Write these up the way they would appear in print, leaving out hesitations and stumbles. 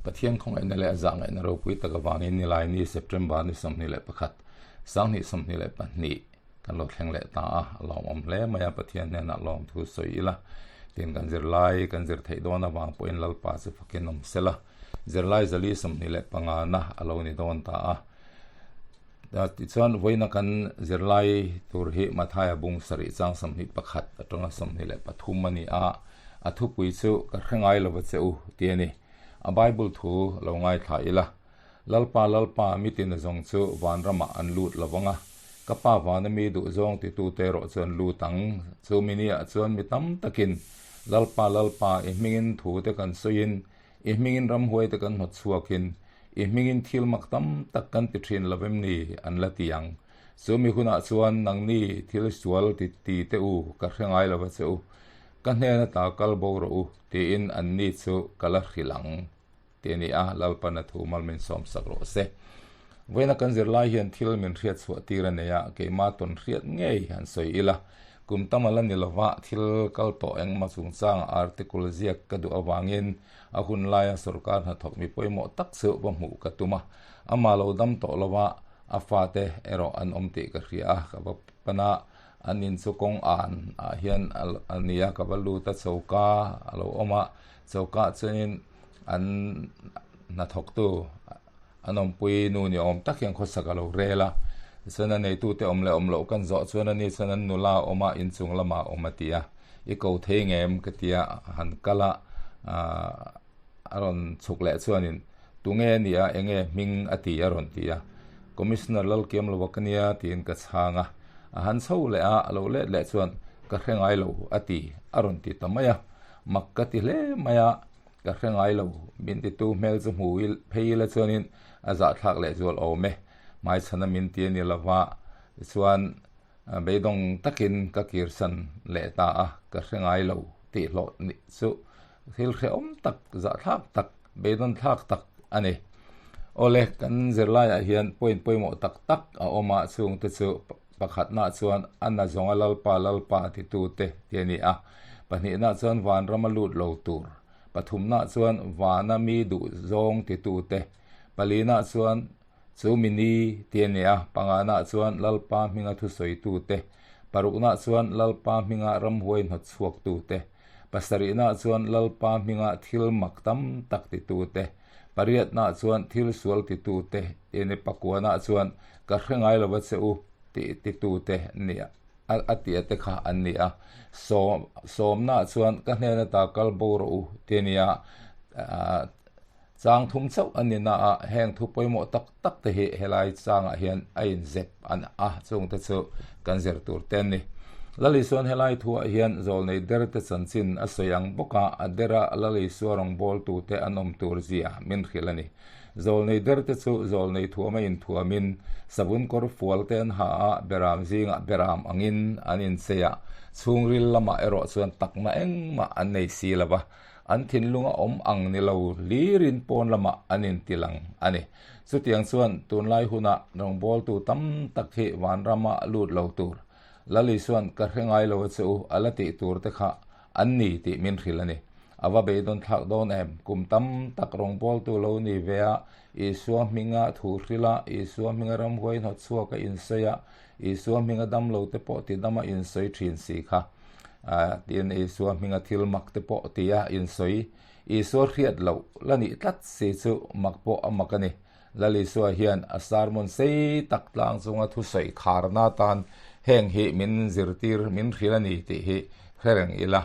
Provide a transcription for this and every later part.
Pathian khawngaihna leh a zahngaihna ropui tak avangin Nilaini September ni 21, 2022 kan lo thleng leh ta a, a lawmawm hle mai a, Pathian hnenah lawmthu sawi ila, tin kan zirlai kan zir theih dawn avang pawhin Lalpa chu fakin awm sela, zirlai zali 25 na a lo ni dawn ta a. Tichuan vawiina kan zirlai tur hi Mathaia bung sarih chang 21 atanga 23 a ni a, a thupui chu ka hre ngai lova che u ti a ni. A Bible thu lo ngaithla ila, Lalpa Lalpa mitin zawng chu vanramah an lut lo vang a, ka Pa vana mi duhzawng titute erawh chu an lut ang. Chu mi niah chuan mi tam takin, Lalpa Lalpa, i hmingin thute kan sawiin, I hmingin ramhuaite kan hnawt chhuakin, i hmingin thil mak tam tak kan ti thin lo em ni? an la ti ang. Chu mi hunah chuan nangni thil sual ti ti teh u, ka hre ngai lo va che u. Ka hnen ata kal bo rawh u, tiin anni chu ka la hrilh ang, ti a ni a, Lalpan a thu mal min sawmsak rawh se. Vawiina kan zirlai hian thil min hriat chhuah tir a nei a, keimah tawn hriat ngei han sawi ila, Kum tam a la ni lova, thil kal tawh engmah chungchanga article ziak ka duh avangin a hun laia sorkar hnathawk mi pawimawh tak chu va hmuh ka tum a. Amah lo dam tawh lova, a fate erawh an awm tih ka hria a, ka va pan a, an in chu kawng an ah hian a ni a, ka va lut a, choka a lo awm a, choka ah chuanin an hnathawktu An awmpui nu ni awm tak hian khawsak a lo rel a, tichuan a neitute awm leh awm loh kan zawh chuan ani chuan an nula a awm a, inchung lamah a awm a ti a, i ko thei ngem ka ti a, han kal a, a rawn chhuk leh chuanin tunge a nia enge hming a ti a rawn ti a, Commissioner Lalkiam lova ka nia tiin ka chhang a, a han chho leh a, a lo let leh chuan ka hre ngai lo a ti a rawn ti ta mai a, mak ka ti hle mai a. Ka hre ngai lo, min titu hmel chu hmu phei ila chuanin a zahthlak leh zual awm e. Hmaichhana min ti a ni lova, tichuan beidawng takin ka kirsan leh ta a, ka hre ngai lo tih hlawh nih chu thil hrehawm tak, zahthlak tak, beidawn thlak tak a ni. Awle, kan zirlaiah hian point pawimawh tak tak a awm a, chungte chu Pakhatna chuan a na zawnga Lalpa, Lalpa titute ti a ni a. Pahnihna chuan vanrama lut lo tur. Pathumna chuan vana mi duh zawng titute. Palina chuan chu mi ni ti a ni a. Pangana chuan Lalpa hminga thusawitute. Parukna chuan Lalpa hminga ramhuai hnawt chhuaktute. Pasarihna chuan Lalpa hminga thil mak tam tak titute. Pariatna chuan thil sual titute ene pakuana chuan ka hre ngai lova che u tih titute ni a ti a te kha an ni a. Sawm sawmna chuan ka hnen ata kal bo rawh u ti a nia. Chang thum chauh a ni na a, heng thu pawimawh tak tak te hi helai changah hian a inzep an a, chungte chu kan zir tur te an ni. Lal Isuan helai thuah hian zawlnei derte chanchin a sawi ang bawk a, a dera Lal Isua rawngbawltute an awm tur zia min hrilh a ni. Zawlnei derte chu zawlnei thuama inthuamin savun kawr fual te an ha a, beram zingah beram angin an inchei a, chhungril lamah erawh chuan takna engmah an nei si lo va, An thinlunga awm ang ni lo hlirin pawn lamah an intilang a ni. Chutiang chuan tunlai hunah rawngbawltu tam tak hi vanrama lut lo tur, Lal Isua'n ka hre ngai lo a che u a la tih tur te kha an ni tih min hrilh a ni. A va beidawn thlak dawn em? Kum tam tak rawngbawltu lo ni ve a, Isua hminga thu hrilh a, Isua hminga ramhuai hnawt chhuak a insawi a, Isua hminga damlo te pawh ti dama insawi thin si kha. Tiin Isua hminga thil mak te pawh tia insawi Isua hriat loh la nih tlat si chu mak pawh a mak a ni. Lal Isua hian a sermon sei tak tlang chunga thusawi kharna atan heng hi min zirtir min hrilh a ni tih hi hre reng ila.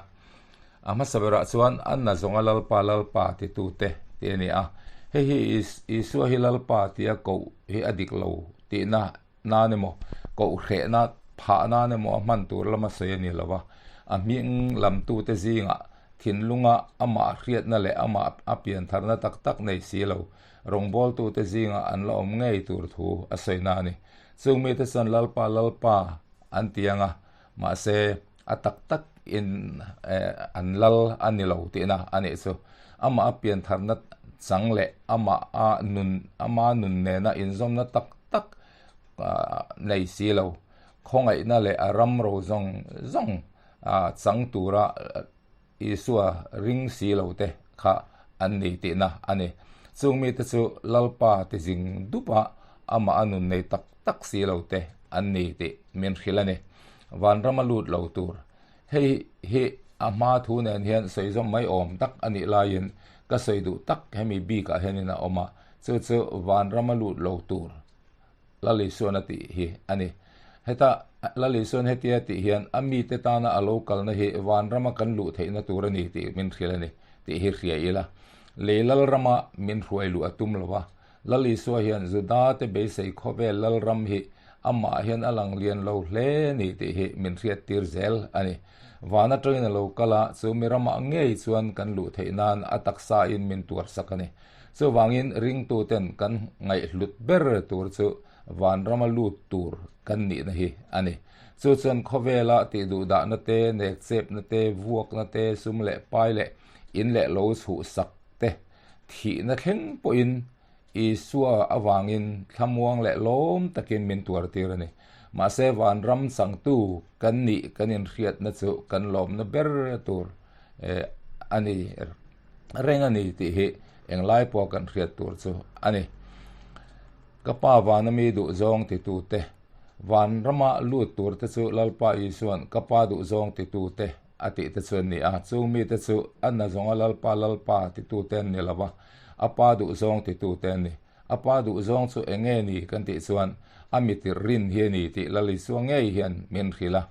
A hmasa berah chuan a na zawnga Lalpa Lalpa titute tih a ni a. Hei hi Isua hi Lalpa tia koh hi a dik lo tihna nan emaw, kohhrehna phah nan emaw a hman tur lama sawi a ni lo va, a hming lamtute zingah thinlunga amah hriatna leh amah a piantharna tak tak nei si lo rawngbawltute zingah an la awm ngei tur thu a sawina a ni. Chung mite chuan Lalpa, Lalpa an ti ang a, mahse a tak tak in an lal a ni lo tihna a nih chu. Amah a piantharna chang leh amah a nun ama nun nena inzawmna tak tak nei si lo. Khawngaihna leh a ram ro zawng zawng chang tura Isua ring si lo te kha an ni tihna a ni. Chung mite chu Lalpa ti zing dupa amah a nun nei tak tak si lo te an ni tih min hrilh a ni. Vanrama lut lo tur. Hei hi a hma thu nen hian sawi zawm mai awm tak a nih laiin ka sawi duh tak hemi bikah hianin a awm a, chu chu vanrama lut lo tur Lal Isuan a tih hi a ni. Heta Lal Isuan hetia tih hian a mite tana a lo kalna hi vanrama kan luh theihna tur a ni tih min hrilh a ni tih hi hria ila. Lei lalrama min hruai luh a tum lo va, Lal Isua hian Judate beisei khawvel lalram hi amah hian a lang lian lo hle ni tih hi min hriattir zel a ni. Van atangin a lo kal a, chu mi ramah ngei chuan kan luh theih nan a taksain min tuarsak a ni. Chuvangin ringtuten kan ngaihhlut ber tur chu vanrama lut tur kan nihna hi a ni. Chu chuan khawvela tihduhdahna te, nekchepna te, vuakna te, sum leh pai leh in leh lo chhuhsak te, Thihna thleng pawhin Isua avangin thlamuang leh lawm takin min tuartir a ni. Mahse vanram changtu kan nih kan inhriatna chu kan lawmna ber tur a ni reng a ni tih hi englai pawh kan hriat tur chu a ni. Ka Pa vana mi duhzawng titute, vanrama lut turte chu Lalpa Isua'n ka Pa duhzawng titute A tih te chu an ni a, chung mite chu a na zawnga Lalpa, Lalpa titute an ni lo va, a pa duhzawng titute an ni. A pa duhzawng chu eng nge ni kan tih chuan a mitirh rin hi a ni tih Lal Isua ngei hian min hrilh a.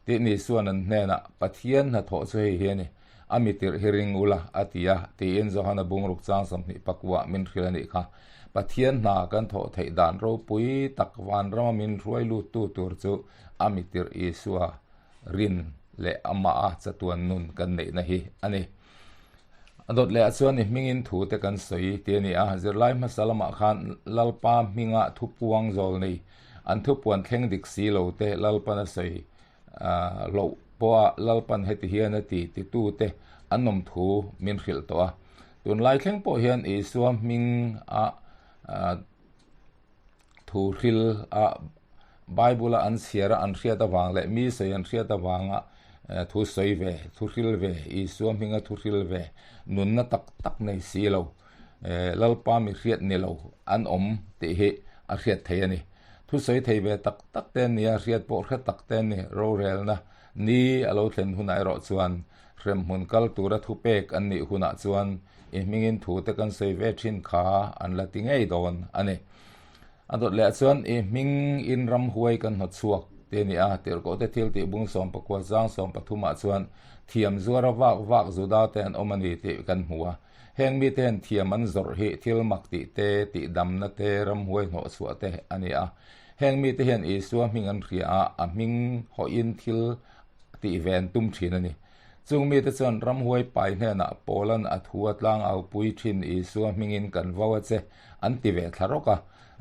Tih ni chuan an hnenah, Pathian hnathawh chu hei hi a ni, a mitirh hi ring ula, a ti a, tiin Johana bungruk chang 20 pakuah min hrilh a nih kha. Pathian hna kan thawh theih dan ropui tak vanrama min hruai luttu tur chu a mitirh Isua rin leh amaha chatuan nun kan neihna hi a ni. A dawt lehah chuan i hmingin thu te kan sawi ti a ni a, zirlai hmasa lamah khan Lalpa hminga thupuang zawl nei an thupuan thleng dik si lo te Lalpan a sawi loh pawha Lalpan heti hian a ti titu te an awm thu min hrilh tawh a. Tunlai thleng pawh hian Isua hminga Thu hril a Bible a an chhiar a an hriat avang leh mi sawi an hriat avanga thu sawi ve, thu hril ve, Isua hminga thu hril ve, nunna tak tak nei si lo, Lalpa mi hriat ni lo an awm tih hi a hriat thei a ni. Thu sawi thei ve tak tak te an ni a, hriat pawh hre tak te an ni. Rorelna ni a lo thlen hunah erawh chuan hremhmun kal tura thupek an nih hunah chuan i hmingin thu te kan sawi ve thin kha an la ti ngei dawn a ni. A dawt leh ah chuan i hming in ramhuai kan hnawt chhuak te a ni a, tirhkoh te thil tih bung 19 zang 13 ah chuan thiam zuara vak vak Juda te an awm a ni tih kan hmu a. Heng mite hian thiam an zawrh hi thil mak tih te, tih damna te, ramhuai hnawh chhuah te a ni a. Heng mite hian Isua hming an hria a, a hming hawhin thil tih ve an tum thin a ni. Chung mite chuan ramhuai pai hnenah Paulan a thu a tlang au pui thin Isua hmingin kan vau a che an ti ve thla rawk a.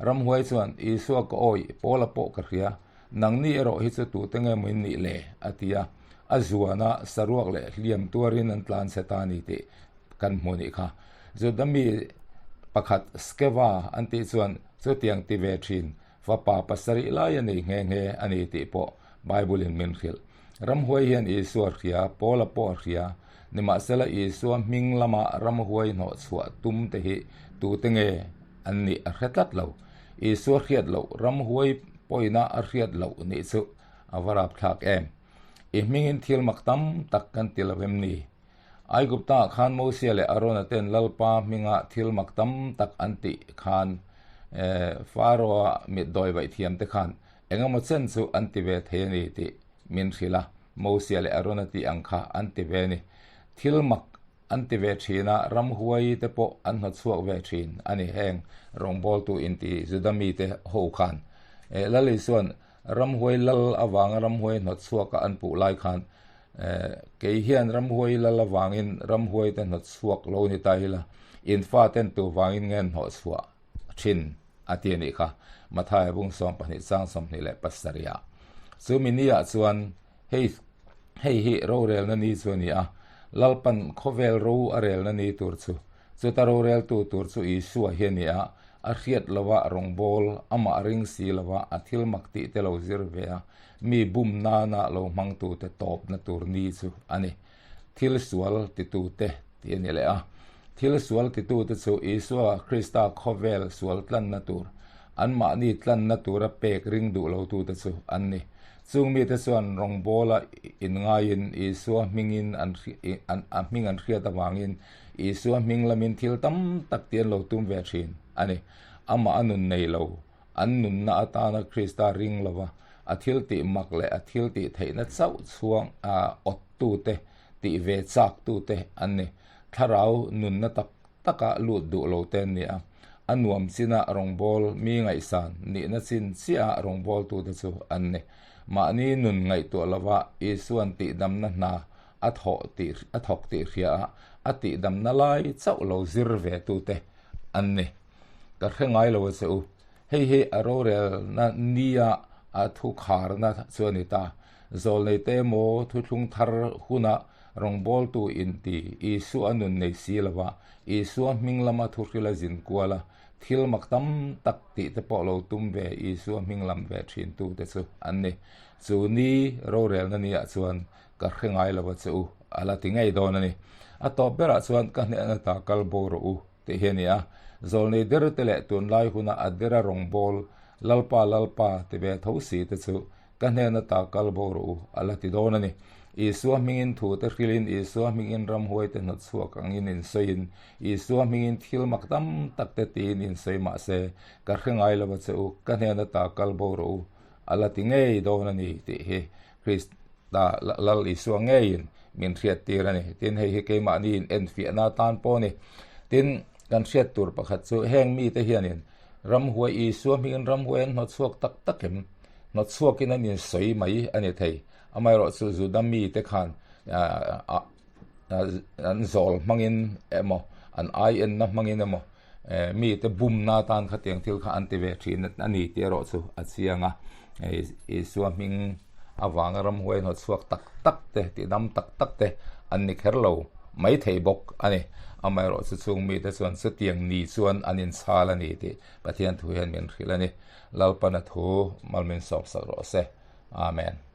Ramhuai chuan, Isua ka awih, Paula pawh ka hria. Nangni erawh hi chu tute nge maw in nih le? a ti a. A zuana saruak leh hliam tuarin an tlan chhe ta a ni tih kan hmu nih kha. Juda mi pakhat Skeva an tih chuan chutiang ti ve thin Fapa pasarih lai a nei nghe nghe a ni tih pawh Bible-in min hrilh. Ramhuai hian Isua hria, Paula pawh a hria. Nimahsela Isua hming lama ramhuai hnawh chhuah tum te hi tute nge an nih a hre tlat lo. Isua hriat loh, ramhuai pawina a hriat loh nih chu a va rapthlak em. I hmingin thil mak tam tak kan ti lo em ni? Aigupta khan Mosia leh Arona ten Lalpa hminga thil mak tam tak an tih khan Pharaoh-a mit dawi vaih thiam te khan engemaw chen chu an ti ve thei a ni tih min hrilh a, Mosia leh Arona tih ang kha an ti ve a ni. Thil mak an ti ve thin a, ramhuai te pawh an hnawtchhuak ve thin a ni heng rawngbawltu inti Juda mite ho khan. Lal Isua'n Ramhuai lal avanga ramhuai hnawtchhuaka an puh lai khan Kei hian ramhuai lal avangin ramhuai te hnawtchhuak lo ni ta ila, in fa ten tu vangin nge an hnawhchhuah thin? a ti a nih kha. Mathaia bung 12 chang 27 ah. Chumi ni ah chuan hei hei hi rorelna ni chu a ni a, Lalpan khawvel ro a relna ni tur chu, chuta roreltu tur chu Isua hi a ni a, a hriat lova rawngbâwl, amah ring si lova a thil mak tih te lo zir ve a, mi bum nana lo hmangtute tawpna tur ni chu a ni. Thil sual titute tih a ni leh a. Thil sual titute chu Isua Krista khawvel sual tlanna tur, anmahni tlanna tura pek ring duh lotute chu an ni. Chung mite chuan rawngbawla inngaiin Isua hmingin an a hming an hriat avangin Isua hming lamin thil tam tak ti an lo tum ve thin a ni. Amah a nun nei lo, an nunna atana Krista ring lova a thil tih mak leh a thil tih theihna chauh chhuang awttute tih ve chaktute an ni. Thlarau nunna tak taka lut duh lo te an ni a, a nuam chinah rawngbâwl mi ngaihsan nihna chin chiahah rawngbâwltute chu an ni. Mahni nun ngaihtuah lova Isua'n tihdamna hna a thawh tih a thawk tih hria a, a tihdamna lai chauh lo zir ve tute an ni. Ka hre ngai lo a che u. Hei hi a rorelna nia a thu kharna chu a ni ta. Zawlneite emaw thuthlung thar huna rawngbawltu inti Isua nun nei si lova Isua hming lama thuhril a zin kual a, thil mak tam tak tih te pawh lo tum ve Isua hming lam ve thin tu te chu an ni. Chu ni rorelna ni ah chuan ka hre ngai lova che u a la ti ngei dawn a ni. A tawp berah chuan ka hnehna ta kal bo rawh u tih hi a ni a. Zawlnei der te leh tunlai huna a dera rawngbâwl Lalpa Lalpa ti ve tho si te chu Ka hnen ata kal bo rawh u, a la ti dawn a ni. Isua hmingin thu te hrilhin, Isua hmingin ramhuai te hnawt chhuak angin insawiin, Isua hmingin thil mak tam tak te tiin insawi mah se, ka hre ngai lo a che u, ka hnen ata kal bo rawh u, a la ti ngei dawn a ni tih hi Krista Lal Isua ngeiin min hriat tir a ni. Tin, hei hi keimahni in enfiahna atan pawh a ni. Tin, kan hriat tur pakhat chu heng mite hianin ramhuai Isua hmingin ramhuai an hnawt chhuak tak tak em? Hnawt chhuakin an insawi mai a ni thei. Amaherawhchu Juda mite khan an zawl hmangin emaw, an aienna hmangin emaw mite bumna atan khatiang thil kha an ti ve thin a ni tih erawh chu a chiang a. Isua hming avanga ramhuai hnawt chhuak tak tak te, tihdam tak tak te an ni kher lo mai thei bawk a ni. Amaherawhchu chung mite chuan chutiang ni chuan an inchhal a ni tih Pathian thu hian min hrilh a ni. Lalpana thu mal min sawp sak rawh se. Amen.